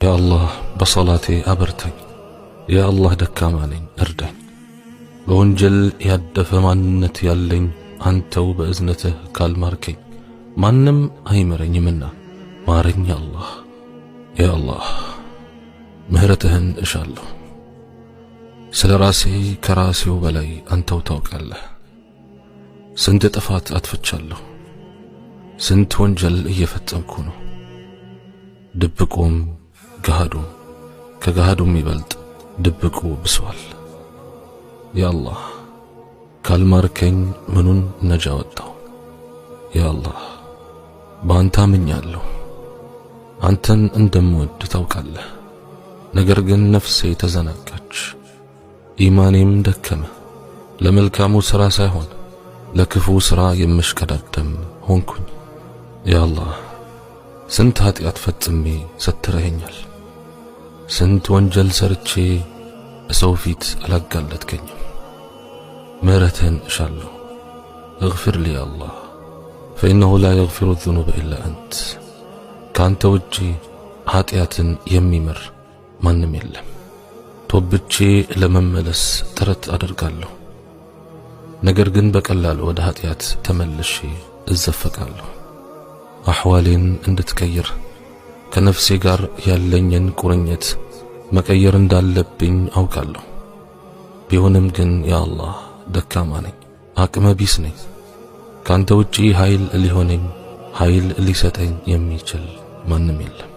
ያ አላህ በሰላቴ አበርታኝ። ያ አላህ ደካማ ነኝ እርዳኝ። በወንጀል ያደፈ ማንነት ያለኝ አንተው በእዝነትህ ካልማርከኝ ማንም አይምረኝምና ማረኝ ያ አላህ። ያ አላህ ምህረትህን እሻለሁ። ስለ ራሴ ከራሴው በላይ አንተው ታውቃለህ። ስንት ጥፋት አጥፍቻለሁ። ስንት ወንጀል እየፈጸምኩ ነው። ድብቁም ገሃዱም ከገሃዱም ይበልጥ ድብቁ ብሷል። ያ አላህ ካልማርከኝ ምኑን ነጃ ወጣው? ያ አላህ በአንተ አምኛለሁ። አንተን እንደምወድ ታውቃለህ። ነገር ግን ነፍሴ ተዘናጋች፣ ኢማኔም ደከመ። ለመልካሙ ሥራ ሳይሆን ለክፉ ሥራ የምሽቀዳደም ሆንኩኝ። ያ አላህ ስንት ኃጢአት ፈጽሜ ሰትረኸኛል። ስንት ወንጀል ሰርቼ በሰው ፊት አላጋለጥከኝም። ምህረትህን እሻለሁ። اغفر لي يا الله فإنه لا يغفر الذنوب إلا أنت። ከአንተ ውጪ ኃጢአትን የሚምር ማንም የለም። ቶብቼ ለመመለስ ጥረት አደርጋለሁ፣ ነገር ግን በቀላሉ ወደ ኃጢአት ተመልሼ እዘፈቃለሁ። አሕዋሌን እንድትቀይር ከነፍሴ ጋር ያለኝን ቁርኝት መቀየር እንዳለብኝ አውቃለሁ። ቢሆንም ግን ያ አላህ ደካማ ነኝ፣ አቅመ ቢስ ነኝ። ካንተ ውጪ ኃይል ሊሆነኝ ኃይል ሊሰጠኝ የሚችል ማንም የለም።